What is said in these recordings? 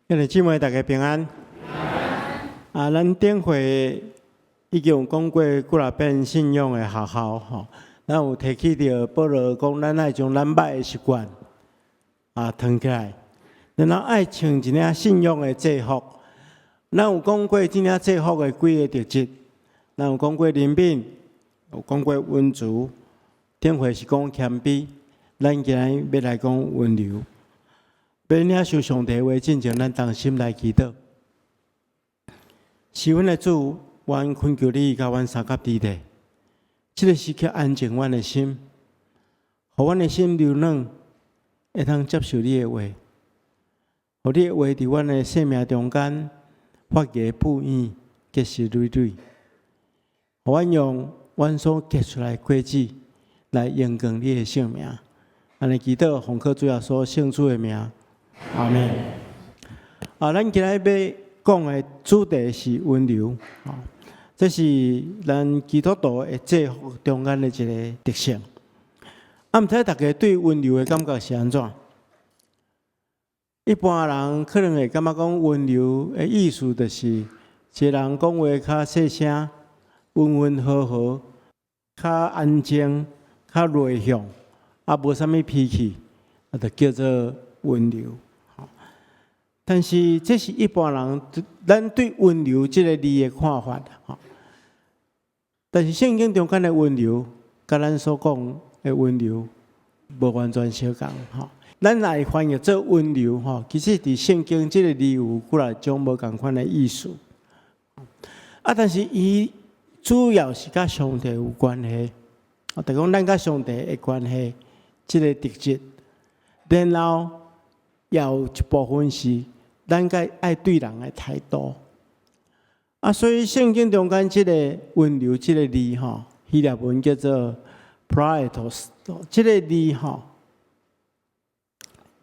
兄弟姊妹，大家平安。啊，咱頂回已經有講過幾若遍信仰的學校吼，咱有提起著保羅講，咱愛將咱䆀的習慣啊藏起來，然後愛穿一領信仰的制服。咱有講過這領制服的幾个特質，咱有講過憐憫，有講過溫慈，頂回是講謙卑，咱今日欲來講溫柔。欲領受上帝話進前，咱同心來祈禱。是阮的主，阮懇求你佮阮相佮佇咧，這个時刻安靜阮的心，予阮的心柔軟，會當接受你的話，予你的話佇阮的生命中間發芽布湧，結實累累。予阮用阮所結出來的果子來榮光你的聖名。按呢祈禱，奉靠主耶穌聖子的名。阿們。啊，咱今日欲講的主題是溫柔，這是咱基督徒的制服中間的一个特性。啊，毋知大家對溫柔的感覺是按怎？一般人可能會感覺講溫柔的意思，就是一个人講話較細聲、溫溫和和、較安靜、較內向，啊，無啥物脾氣，啊，就叫做溫柔。但是這是一般人咱對溫柔這个字的看法。但是聖經中間的溫柔，佮咱所講的溫柔無完全相仝。咱來翻譯做溫柔，吼，其實佇聖經這个字有幾若種無仝款的意思。啊，但是伊主要是佮上帝有關係，啊，就講咱佮上帝的關係，這个特質，然後也有一部分是咱該愛對人的態度。啊，所以聖經中間這个溫柔這个字吼，希臘文叫做 praetos，這个字吼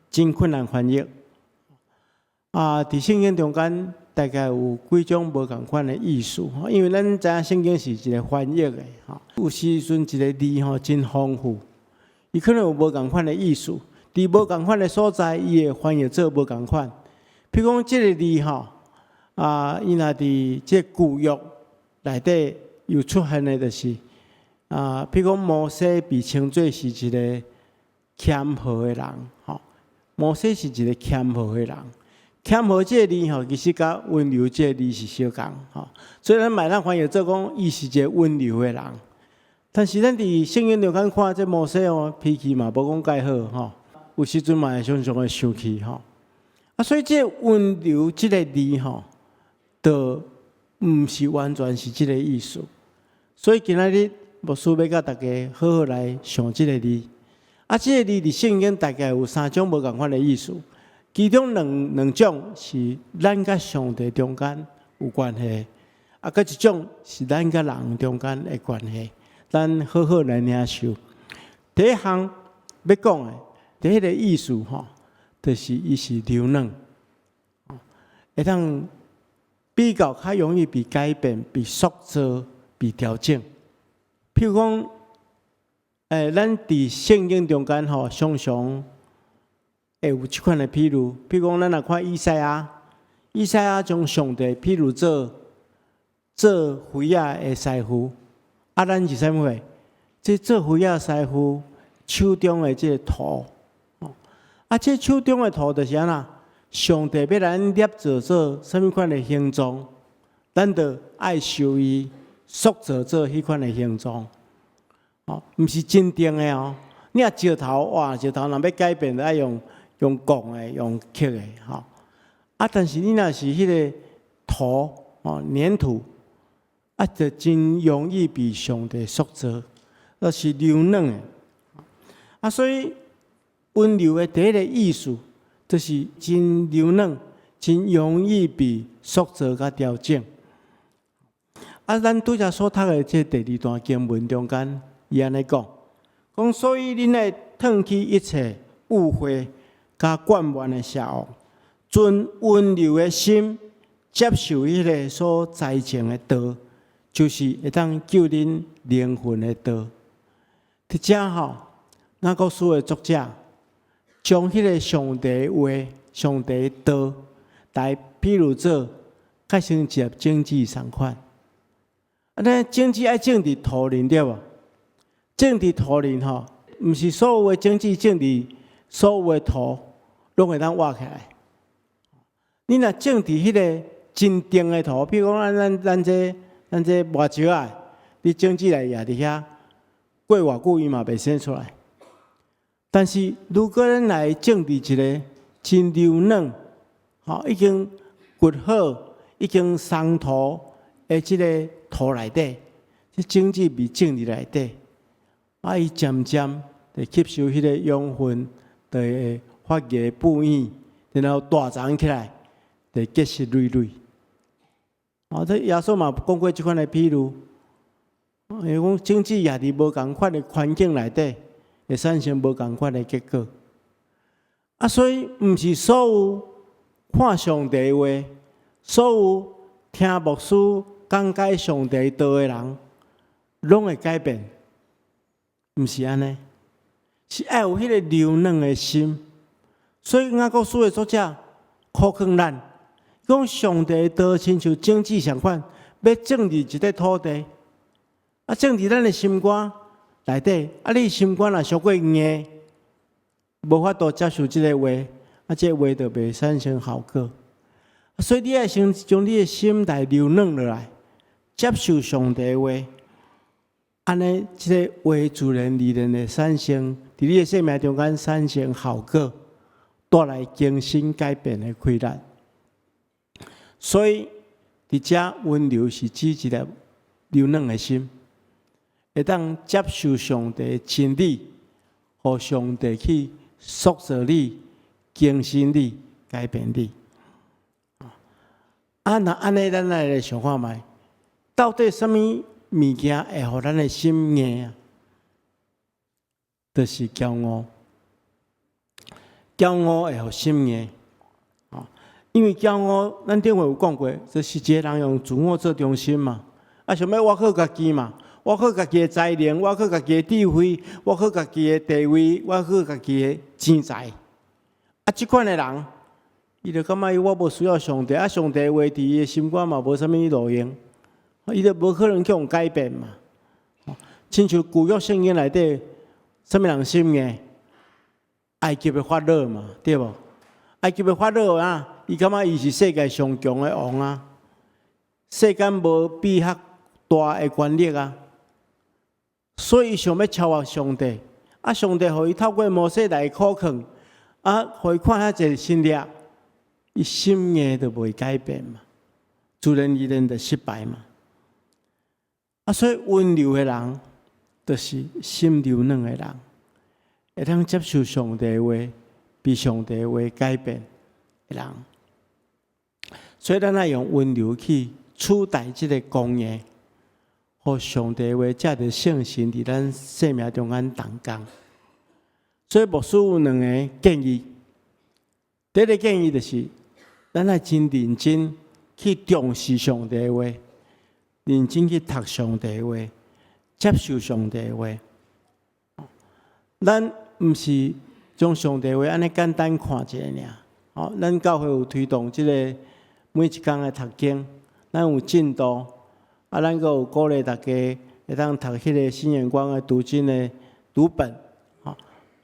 真困難翻譯。啊，佇聖經中間大概有幾種無仝款的意思吼，因為咱知影聖經是一个翻譯的吼，有時陣一个字吼真豐富，伊可能有無仝款的意思，佇無仝款的所在，伊會翻譯做無仝款。譬如講這个字吼，啊，伊若佇這舊約內底有出現的，就是啊，譬如講摩西被稱做是一个謙和的人，吼，摩西是一个謙和的人。謙和這个字吼，其實佮溫柔這个字是相仝，吼，所以咱嘛會當翻譯做講，伊是一个溫柔的人。但是咱佇聖經中間看，這摩西哦，脾氣嘛無講蓋好，吼，有時陣嘛會常常會生氣，吼。啊，所以這溫柔這个字吼，就毋是完全是這个意思。所以今仔日牧師欲佮大家好好來想這个字。啊，這个字佇聖經大概有三種無仝款的意思。其中兩種是咱佮上帝中間有關係，啊，閣一種是咱佮人中間的關係。咱好好來領受。第一項欲講的，第一个意思吼，就是伊是柔軟，會當比較較容易被改變、被塑造、被調整。譬如講，咱佇聖經中間吼，常常會有這款的譬喻，譬如講，咱若看以賽亞，以賽亞將上帝譬喻做做肥仔的師傅，啊，咱是啥物貨？這做肥仔師傅手中的這个土，啊，這手中的土就是按怎？上帝欲咱捏造做啥物款的形狀，咱就愛受伊塑造做彼款的形狀，哦，毋是真定的哦。你若石頭，哇，石頭若欲改變，愛用摃的，用刻的，吼。啊，但是你若是彼个土，哦，黏土，啊，就真容易被上帝塑造，那是柔軟的。啊，所以溫柔的第一个意思，就是真柔軟，真容易被塑造佮調整。啊，咱拄才所讀的這第二段經文中間，伊按呢講，講所以恁愛褪去一切污穢佮貫滿的邪惡，存溫柔的心接受彼个所栽種的道，就是會當救恁靈魂的道。佇遮吼，雅各書的作者將彼个上帝話、上帝道來譬如做，較像一粒種子仝款。啊，咱種子愛種佇土裡對無？種佇土裡吼，毋是所有的種子種佇所有的土，攏會當活起來。你若種佇彼个真甜的土，比如講咱這磨石仔，你種子來掖佇遐，過偌久伊嘛袂生出來。但是如果咱來種佇一个真柔軟，吼，已經掘好、已經鬆土的這个土內底，這種子被種佇內底，啊，伊漸漸就吸收彼個養分，就會發芽布葉，然後大長起來，就結實累累。哦，這耶穌嘛講過這款的比喻，伊講種子掖佇無仝款的環境內底，會產生無仝款的結果。啊，所以毋是所有看上帝話，所有聽牧師講解上帝道的人，攏會改變。毋是按呢，是愛有彼个柔軟的心。所以雅各書的作者苦勸咱，講上帝道親像種子仝款，欲種佇一塊土地，啊，種佇咱的心肝內底，啊，你心肝若傷過硬，無法度接受這个話，啊，這个話就袂產生效果。所以你愛先將你的心來柔軟落來，接受上帝的話，按呢，這个話自然而然會產生，佇你的生命中間產生效果，帶來更新改變的氣力。所以，佇遮溫柔是指一个柔軟的心，會當接受上帝的真理，予上帝去塑造你、更新你、改變你。啊，若按呢，咱來想看覓，到底啥物物件會予咱的心硬啊？就是驕傲，驕傲會予心硬。因為驕傲，咱頂回有講過，就是一個人用自我做中心嘛。啊，想欲我靠家己嘛，我靠家己的才能，我靠家己的智慧，我靠家己的地位，我靠家己的錢財。啊，這款的人，伊就感覺我無需要上帝，啊，上帝話佇伊的心肝嘛無啥物路用，伊就無可能去予改變嘛。親像舊約聖經內底，啥物人心硬？埃及的法老嘛，對無？埃及的法老啊，伊感覺伊是世界上強的王啊，世間無比較大的權力啊，所以伊想欲超越上帝。啊，上帝予伊透過摩西來苦勸，啊，予伊看遐濟神蹟，伊心硬就袂改變嘛，自然而然就失敗嘛。啊，所以溫柔的人，就是心柔軟的人，會當接受上帝的話，被上帝的話改變的人。所以咱愛用溫柔去取代這个剛硬，予上帝話藉著聖神佇咱生命中間動工。所以牧師有兩个建議，第一个建議就是，咱愛真認真去重視上帝的話，認真去讀上帝的話，接受上帝的話。咱毋是將上帝話按呢簡單看一下爾。哦，咱教會有推動這个每一工的讀經，咱有進度，啊，咱閣有鼓勵大家會當讀彼个新眼光的讀經的讀本。吼，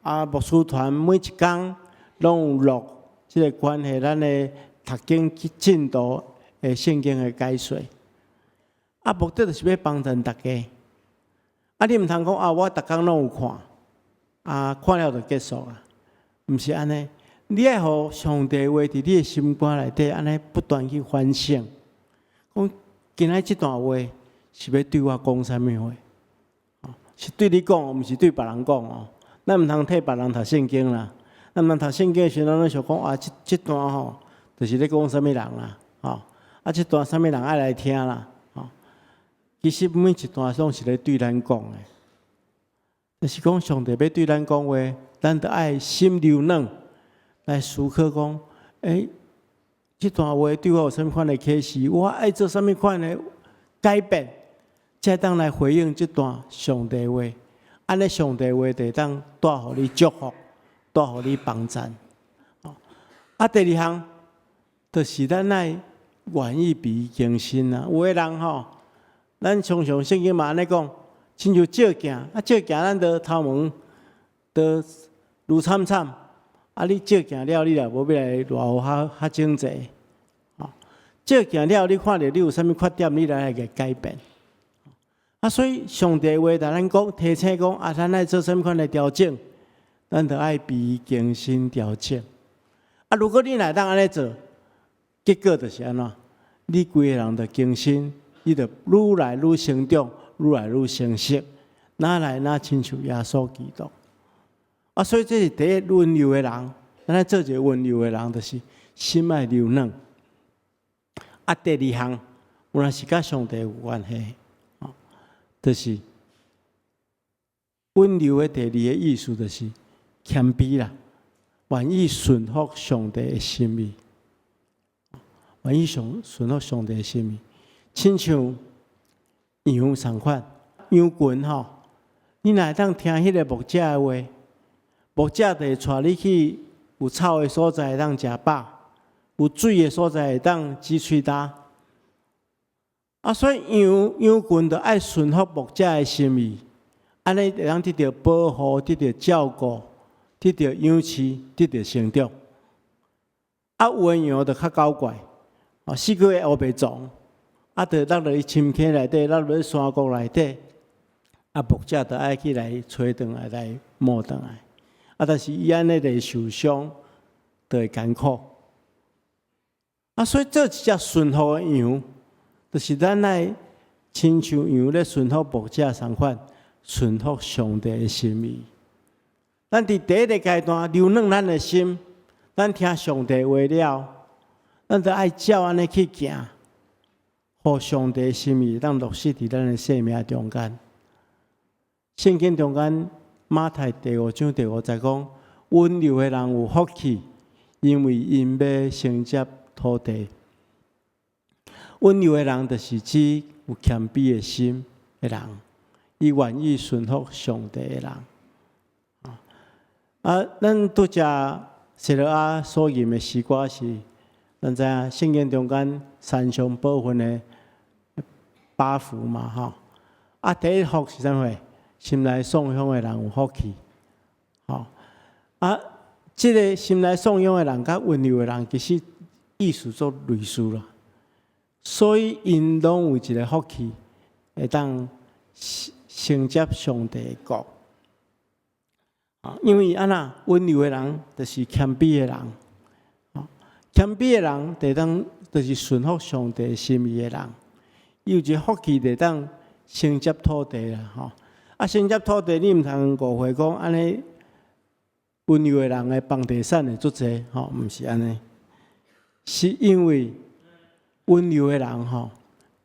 啊，牧師團每一工攏有錄這个關係咱的讀經進度的聖經的解說。啊，目的就是欲幫助大家。啊，你毋通講啊，我逐工攏有看，啊，看了就結束啊，毋是按呢。你愛予上帝話佇你的心肝內底，按呢不斷去反省，講今仔這段話是欲對我講啥物話？是對你講，毋是對別人講哦。咱毋通替別人讀聖經啦。咱毋通讀聖經的時陣，咱攏想講啊，這段吼，就是咧講啥物人啦，吼，啊，這段啥物人愛來聽啦，吼。其實每一段攏是咧對咱講的，就是講上帝欲對咱講話，咱著愛心柔軟來思考講，欸，這段話對我有啥物款的啟示？我愛做啥物款的改變，才當來回應這段上帝話。按呢，上帝話就會當帶予你祝福，帶予你幫贊。啊，第二項，就是咱愛願意被伊更新啊。有的人吼，咱常常聖經嘛按呢講，親像照鏡，啊照鏡咱都頭毛都攄慘慘，啊你照鏡了，你也無欲來偌予較較整齊，吼。照鏡了，你看著你有啥物缺點，你來來改變。啊，所以上帝話共咱講，提醒講啊，咱愛做啥物款的調整，咱就愛被伊更新調整。啊，如果你若會當按呢做，結果就是按怎？你規個人就更新，你就愈來愈成長，愈來愈成熟，愈來愈親像耶穌基督。啊，所以這是第一溫柔的人，咱愛做一個溫柔的人，就是心愛柔軟。啊，第二項，有若是佮上帝有關係，哦，就是溫柔的第二個意思就是謙卑啦，願意順服上帝的心意，願意順服上帝的心意，親像羊仝款，羊群吼，你若會當聽彼个牧者的話，牧者就會帶你去有草的所在會當食飽，有水的所在會當擠喙焦。啊，所以羊群就愛順服牧者的心意，按呢會當得著保護、得著照顧、得著養飼、得著成長。啊，有的羊就較狡怪，哦，4個月烏白傱，啊，就落落去深坑內底，落落去山谷內底，啊，牧者就愛去來揣轉來，來募轉來。啊，但是伊按呢就會受傷，就會艱苦。啊，所以做一隻順服的羊，就是咱愛親像羊咧順服牧者仝款，順服上帝的心意。咱佇第一个階段柔軟咱的心，咱聽上帝話了，咱就愛照按呢去行，予上帝的心意當落實佇咱的生命中間。聖經中間馬太第五章第五節講：溫柔的人有福氣，因為𪜶欲承接土地。溫柔的人就是指有謙卑的心的人，伊願意順服上帝的人。啊，咱拄才西羅亞所吟的詩歌是，咱知影聖經中間三上寶訓的八福嘛，吼。啊，第一福是啥物？心內散凶的人有福氣，吼。啊，這个心內散凶的人佮溫柔的人，其實意思足類似啦。所以𪜶攏有一个福氣，會當承接上帝的國。因為按怎溫柔的人就是謙卑的人，謙卑的人就當就是順服上帝心意的人，伊有一个福氣就當承接土地啦，吼。啊，承接土地，你毋通誤會講按呢溫柔的人的房地產會足濟，吼，毋是按呢，是因為溫柔的人吼，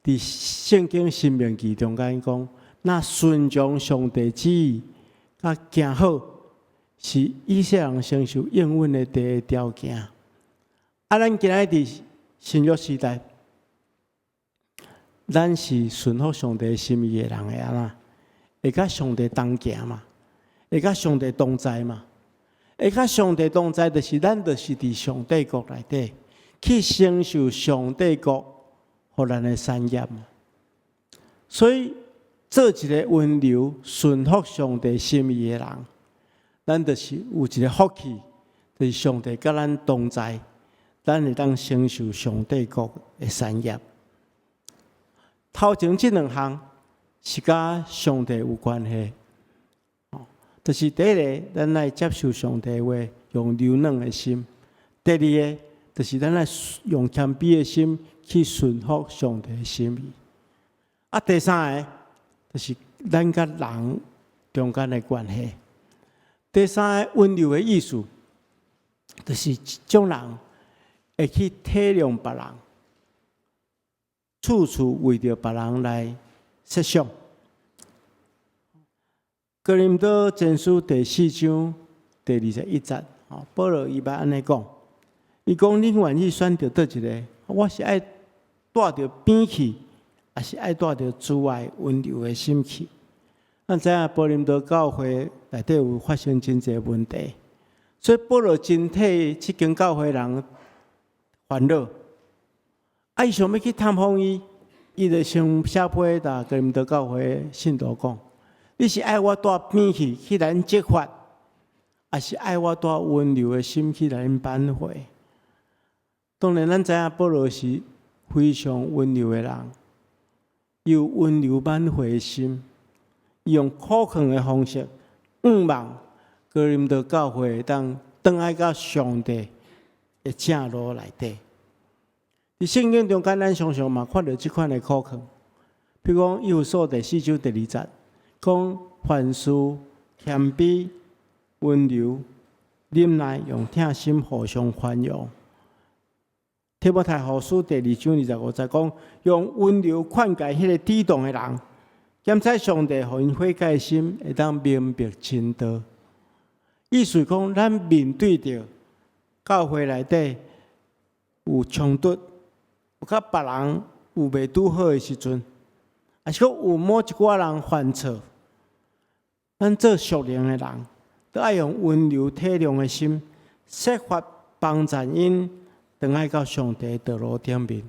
佇聖經申命記中間講，若順從上帝旨意，佮行好，是以色列人承受應允的第一個條件。啊，咱今仔日佇新約時代，咱是順服上帝心意的人會按怎？會佮上帝同行嘛？會佮上帝同在嘛？會佮上帝同在，就是咱就是佇上帝國內底去承受上帝國予咱的產業嘛。所以做一个溫柔、順服上帝心意的人，咱就是有一个福氣，就是上帝佮咱同在，咱會當承受上帝國的產業。頭前這兩項是佮上帝有關係，就是第一个，咱愛接受上帝的話，用柔軟的心；第二个，就是咱愛用謙卑的心去順服上帝的心意。啊，第三个，就是咱佮人中間的關係。第三个溫柔的意思，就是這種人會去體諒別人，處處為著別人來設想。哥林多前書第四章第21節，保羅伊捌按呢講，伊講恁願意選擇佗一个？我是愛帶著鞭去，抑是愛帶著慈愛溫柔的心去？咱知影哥林多教會內底有發生真濟問題，所以保羅真替這間教會人煩惱。啊，伊想欲去探訪伊，伊就先寫批共哥林多教會信徒講：你是愛我帶鞭去去來𪜶責罰，抑是愛我帶溫柔的心去來𪜶挽回？當然，咱知影保羅是非常溫柔的人，伊有溫柔挽回的心，伊用苦勸的方式，向望哥林多教會會當轉來到上帝的正路內底。佇聖經中間，咱常常嘛看著這款的苦勸，比如講以弗所第四章第二節，講凡事謙卑、溫柔、忍耐，用疼心互相寬容。提摩太後書第二章25節講，用溫柔勸誡彼個抵擋的人，檢採上帝予𪜶悔改的心，會當明白真道。意思講，咱面對著教會內底有衝突，有佮別人有袂拄好的時陣，抑是講有某一寡人犯錯，咱做屬靈的人，都愛用溫柔體諒的心，設法幫助𪜶轉來到上帝道路頂面。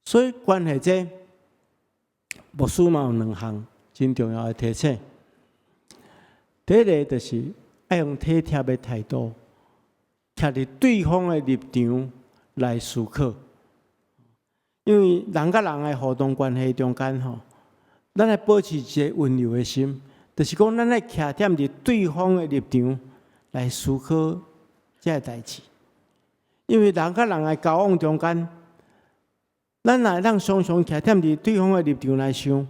所以關係這牧師嘛有兩項真重要的提醒。第一个就是愛用體貼的態度，徛佇對方的立場來思考。因為人佮人的互動關係中間吼，咱愛保持一个溫柔的心，就是講咱愛徛踮佇對方的立場來思考這个代誌。因為人佮人的交往中間，咱若會當常常徛踮佇對方的立場來想，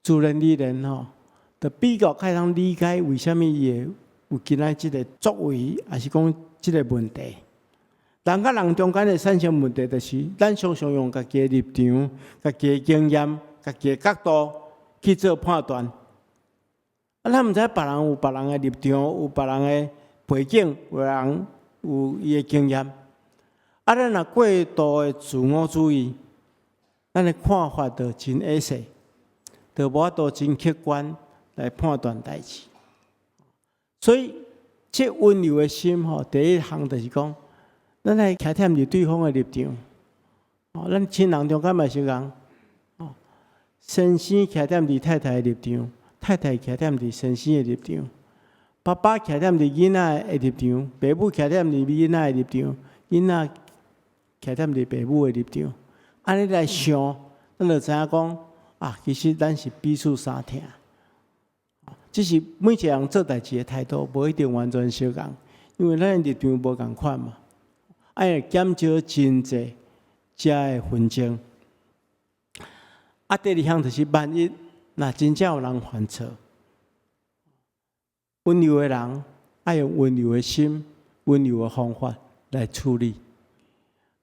自然而然吼，就比較較會當理解為啥物伊會有今仔這个作為，抑是講這个問題。人佮人中間會產生問題，就是咱常常用家己的立場、家己的經驗、家己的角度去做判斷。啊，咱毋知別人有別人的立場，有別人的背景，有人有伊的經驗。啊，咱若過度的自我主義，咱的看法就真狹細，就無法度真客觀來判斷代誌。所以，這溫柔的心吼，第一項就是講，咱愛徛踮佇對方的立場。哦，咱親人中間嘛是仝，哦，先生徛踮佇太太的立場，太太徛踮佇先生的立場，爸爸徛踮佇囡仔的立場，爸母徛踮佇囡仔的立場，囡仔徛踮佇爸母的立場，按呢來想，咱就知影講啊，其實咱是彼此相疼。只是每一個人做代誌的態度無一定完全相仝，因為咱的立場無仝款嘛，愛減少真濟遮的紛爭。啊，第二項就是萬一若真正有人犯錯，溫柔的人愛用溫柔的心、溫柔的方法來處理。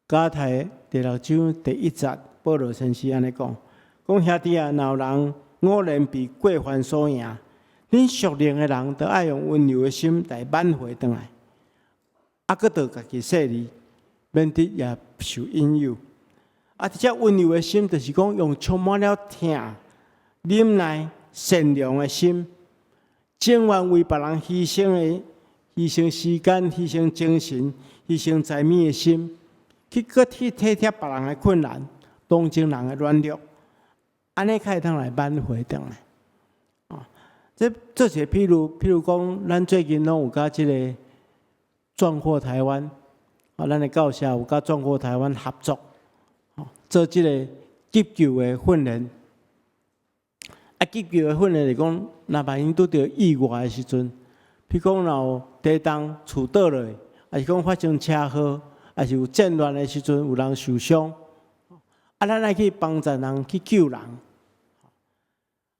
加拉太第六章第一節，保羅先生按呢講：講兄弟啊，若有人偶然被過犯所贏，恁屬靈的人，著愛用溫柔的心來挽回轉來，啊，閣著家己細膩，免得也受引誘。啊，這溫柔的心，就是講用充滿了疼、忍耐、善良的心，情願為別人犧牲的、犧牲時間、犧牲精神、犧牲財物的心，去閣去體貼別人的困難，同情人的軟弱，按呢較會當來挽回轉來。這做一个譬如，譬如講，咱最近攏有佮這个壯闊台灣，啊，咱的教社有佮壯闊台灣合作，做這个急救的訓練。啊，急救的訓練是講，若萬一拄著意外的時陣，譬如講若有地動厝倒落，抑是講發生車禍，抑是有戰亂的時陣，有人受傷，啊，咱愛去幫助人去救人。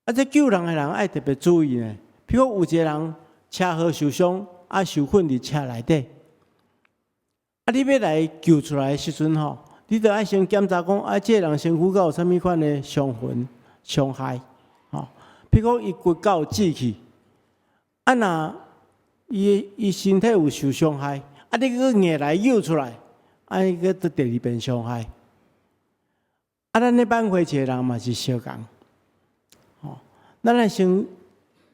啊，這救人的人愛特別注意呢。譬如講，有一个人車禍受傷，啊，受困佇車內底，啊，你欲來救出來的時陣吼，你著愛先檢查講，啊，這个人身軀敢有啥物款的傷痕、傷害，吼。譬如講，伊骨敢有折去，啊，若伊身體有受傷害，啊，你閣硬來救出來，啊，閣閣第二遍傷害。啊，咱咧挽回一个人嘛是相仝。咱愛先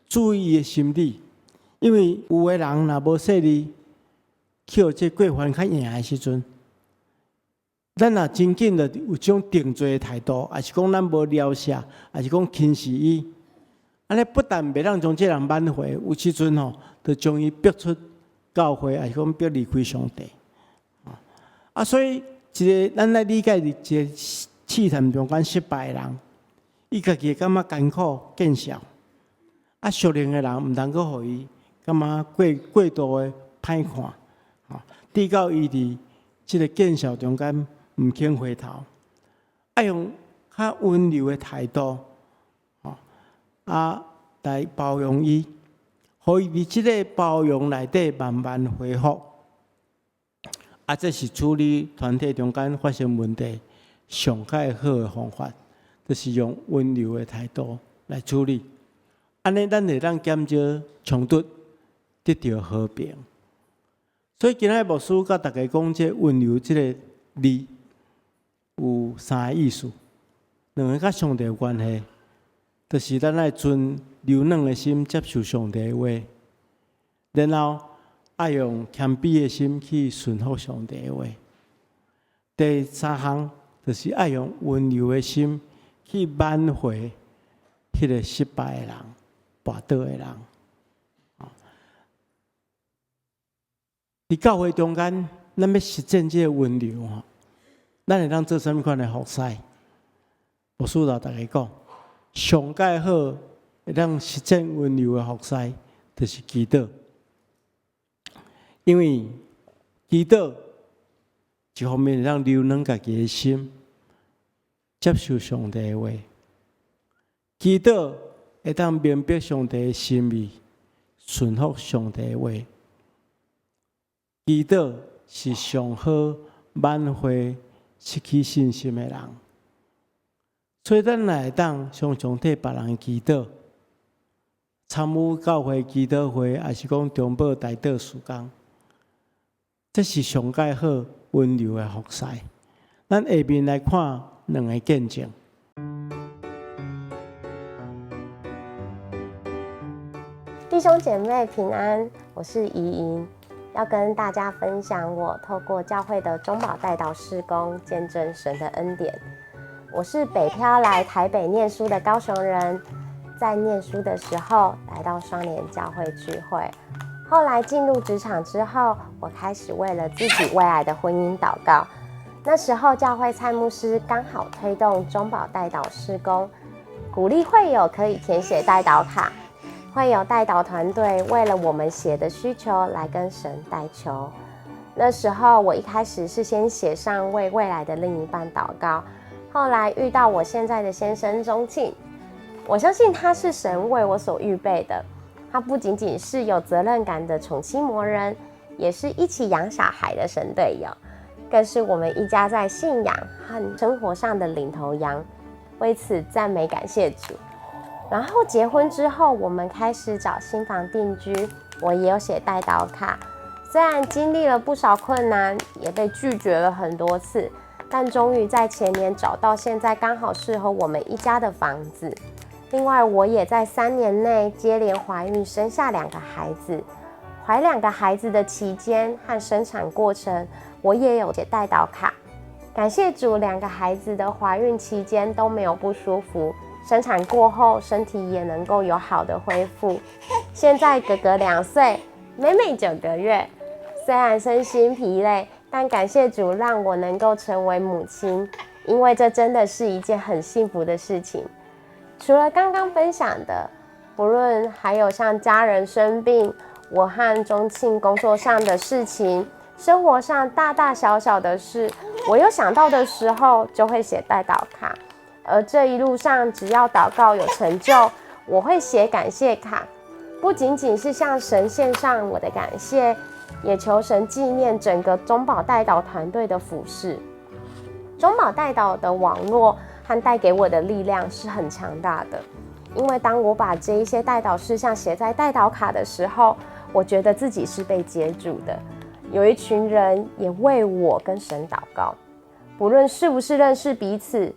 注意伊的心理，因為有的人若無細膩，去予這過犯較贏的時陣，咱若真緊就有這種定罪的態度，抑是講咱無饒赦，抑是講輕視伊，按呢不但袂當將這人挽回，有時陣吼，就將伊逼出教會，抑是講逼離開上帝。啊，所以一个咱來理解一個試探中間失敗的人，伊家己會感覺艱苦見笑。啊，屬靈的人毋通閣予伊感覺過過度的歹看，吼，直到伊佇這个見笑中間毋肯回頭，愛用較溫柔的態度，吼，啊，來包容伊，予伊佇這个包容內底慢慢恢復。啊，這是處理團體中間發生問題上較好的方法，就是用溫柔的態度來處理。按呢，咱會當減少衝突，得著和平。所以今仔牧師佮大家講，這溫柔這个字有三个意思，兩个佮上帝有關係，就是咱愛存柔軟的心接受上帝的話，然後愛用謙卑的心去順服上帝的話。第三項就是愛用溫柔的心去挽回彼个失敗的人、跋倒的人。佇教會中間，咱欲實踐這个溫柔吼，咱會當做啥物款的服侍？牧師來逐家講，上蓋好會當實踐溫柔的服侍，就是祈禱。因為祈禱一方面會當柔軟家己的心，接受上帝的話；祈禱會當明白上帝的心意，順服上帝的話。祈禱是上好挽回失去信心的人，所以咱若會當常常替別人祈禱，參與教會祈禱會，抑是講中保代禱事工，這是上蓋好溫柔的服侍。咱下面來看兩个見證。弟兄姐妹平安，我是怡瑩。要跟大家分享我透過教會的中保代禱事工，見證神的恩典。我是北漂來台北念書的高雄人，在念書的時候來到雙連教會聚會，後來進入職場之後，我開始為了自己未來的婚姻禱告。那時候教會蔡牧師剛好推動中保代禱事工，鼓勵會友可以填寫代禱卡。會有代禱團隊為了我們寫的需求來跟神代求。那時候我一開始是先寫上為未來的另一半禱告，後來遇到我現在的先生鍾慶，我相信他是神為我所預備的。他不僅僅是有責任感的寵妻魔人，也是一起養小孩的神隊友，更是我們一家在信仰和生活上的領頭羊。為此讚美感謝主。然後結婚之後，我們開始找新房定居。我也有寫代禱卡，雖然經歷了不少困難，也被拒絕了很多次，但終於在前年找到現在剛好適合我們一家的房子。另外，我也在3年內接連懷孕，生下兩個孩子。懷兩個孩子的期間和生產過程，我也有寫代禱卡。感謝主，兩個孩子的懷孕期間都沒有不舒服。生產過後，身體也能夠有好的恢復。現在哥哥2歲，妹妹9個月。雖然身心疲累，但感謝主讓我能夠成為母親，因為這真的是一件很幸福的事情。除了剛剛分享的，不論還有像家人生病，我和鍾慶工作上的事情，生活上大大小小的事，我有想到的時候，就會寫代禱卡。而這一路上，只要禱告有成就，我會寫感謝卡，不僅僅是向神獻上我的感謝，也求神紀念整個中保代禱團隊的服事。中保代禱的網絡和帶給我的力量是很強大的，因為當我把這一些代禱事項寫在代禱卡的時候，我覺得自己是被接住的，有一群人也為我跟神禱告，不論是不是認識彼此。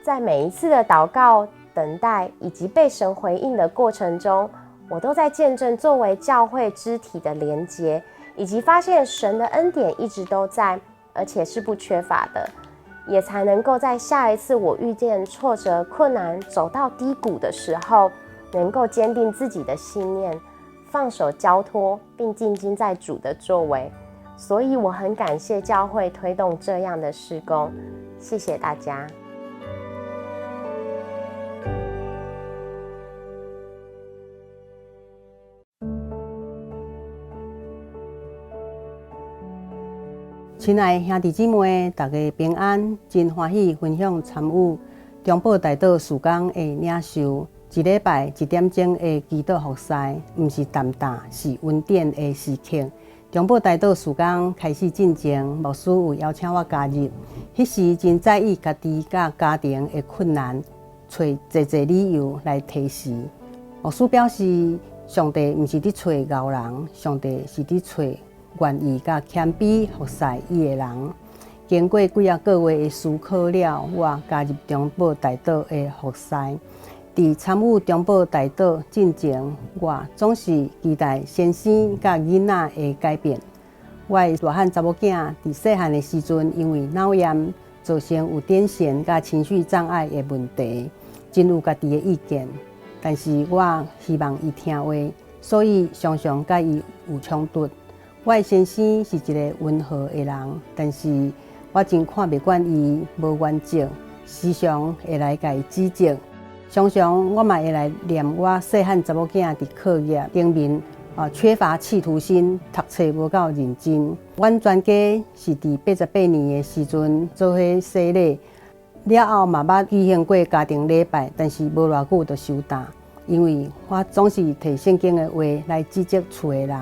在每一次的禱告、等待以及被神回應的過程中，我都在見證作為教會肢體的連結，以及發現神的恩典一直都在，而且是不缺乏的。也才能夠在下一次我遇見挫折、困難、走到低谷的時候，能夠堅定自己的信念，放手交託，並靜靜在主的作為。所以我很感謝教會推動這樣的事工，謝謝大家。親愛兄弟姊妹，大家平安，真歡喜分享參與中保代禱事工的領受。一禮拜一點鐘的祈禱服侍，毋是淡淡，是恩典的時刻。中保代禱事工開始進前，牧師有邀請我加入。彼時真在意家己佮家庭的困難，揣濟濟理由來推辭。牧師表示，上帝毋是佇揣𠢕人，上帝是佇揣願意佮謙卑服侍伊的人。經過幾仔個月的思考了，我加入中保代禱的服侍。佇參與中保代禱進前，我總是期待先生佮囡仔的改變。我的大漢查某囝佇細漢的時陣，因為腦炎造成有癲癇佮情緒障礙的問題，真有家己的意見。但是我希望伊聽話，所以常常佮伊有衝突。我的先生是一個溫和的人，但是我真看袂慣伊無原則，時常會來共伊指責。常常我嘛會來念我細漢查某囝佇課業頂面啊，缺乏企圖心，讀冊無夠認真。阮全家是佇88年的時陣做伙洗禮，了後嘛捌舉行過家庭禮拜，但是無偌久就收檔，因為我總是提聖經的話來指責厝的人。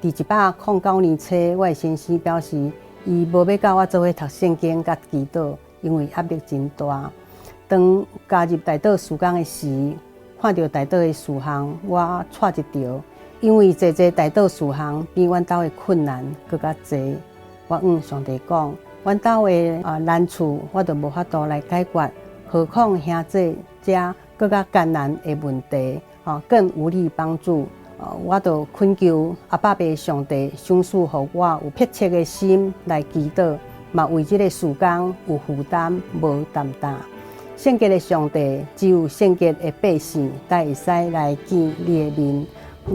佇109年初，我的先生表示，伊無欲佮我做伙讀聖經佮祈禱，因為壓力真大。當加入代禱事工的時，看著代禱的事項，我掣一著，因為濟濟代禱事項比阮兜的困難閣較濟。我向上帝講，阮兜的啊難處，我都無法度來解決，何況兄弟這閣較艱難的問題，更無力幫助。我就懇求阿爸父上帝賞賜予我有迫切的心來祈禱，嘛為這個事工有負擔，無擔當。聖潔的上帝，只有聖潔的百姓才會使來見你的面。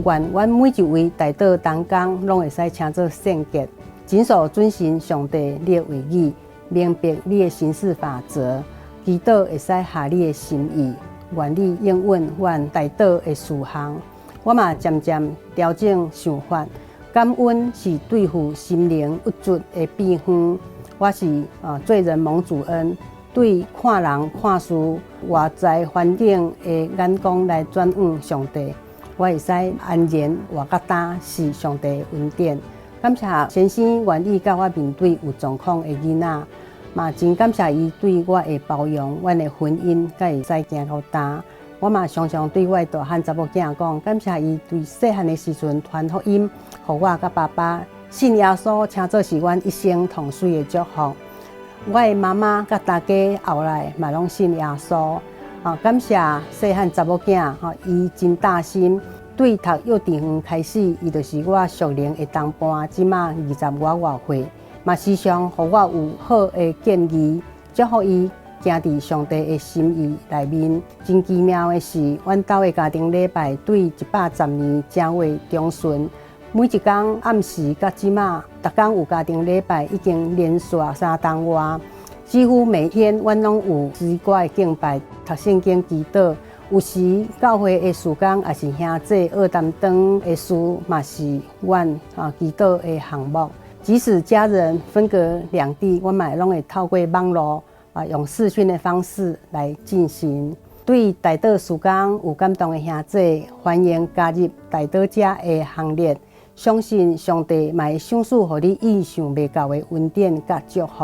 願阮每一位代禱同工，攏會使稱做聖潔，謹守遵行上帝你的話語，明白你的行事法則，祈禱會使合你的心意。願你應允阮代禱的事項。我嘛漸漸調整想法，感恩是對付心靈鬱卒的秘方。我是罪人蒙主恩。對看人看事、外在環境的眼光來轉向上帝，我會使安然活到今，是上帝的恩典。感謝先生願意佮我面對有狀況的囡仔，嘛真感謝伊對我的包容，阮的婚姻才會使行到今。我嘛常常對我的大漢查某囝講，感謝伊對細漢的時陣傳福音，予我佮爸爸信耶穌，稱做是阮一生同水的祝福。我的媽媽佮大家後來嘛攏信耶穌，啊，感謝細漢查某囝，吼，伊真大心，對讀幼稚園開始，伊就是我屬靈的同伴，這馬二十外外歲，嘛時常予我有好的建議，祝福伊行佇上帝的心意內面。真奇妙的是，阮兜的家庭禮拜對110年正月中旬。每一工暗時到這馬，逐工有家庭禮拜，已經連續三冬外，幾乎每天阮攏有詩歌的敬拜、讀聖經、祈禱。有時教會的事工，也是兄弟學擔當的事，嘛是阮啊祈禱的項目。即使家人分隔兩地，阮嘛攏會透過網路啊，用視訊的方式來進行。對代禱事工有感動的兄弟，歡迎加入代禱者的行列。相信上帝嘛會賞賜予你意想袂到的恩典佮祝福。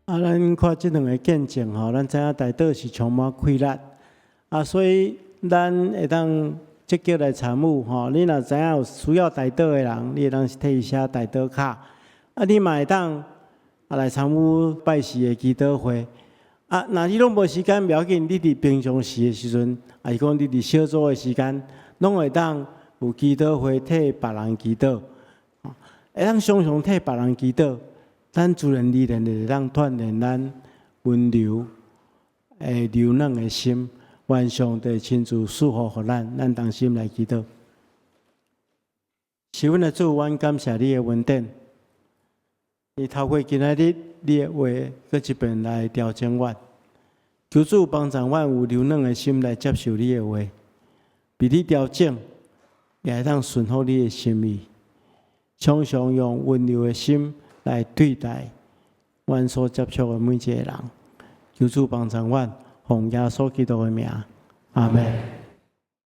啊，咱看這兩个見證吼，咱知影代禱是充滿氣力，啊，所以咱會當積極來參與吼。你若知影有需要代禱的人，你會當替伊寫代禱卡，啊，你嘛會當啊來參與拜四的祈禱會。啊，若你攏無時間，袂要緊，你佇平常時的時陣，抑是講你佇小組的時間，攏會當有祈禱會替別人祈禱。會當常常替別人祈禱，咱自然而然就會當鍛鍊咱溫柔、會柔軟的心。願上帝親自賜福予咱，咱同心來祈禱。是阮的主，阮感謝你的恩典。你透過今仔日你的話，閣一遍來調整阮。求主幫助阮有柔軟的心來接受你的話，被你調整，也會當順服你的心意。常常用溫柔的心來對待阮所接觸的每一個人。求主幫助阮，奉耶穌基督的名，阿門。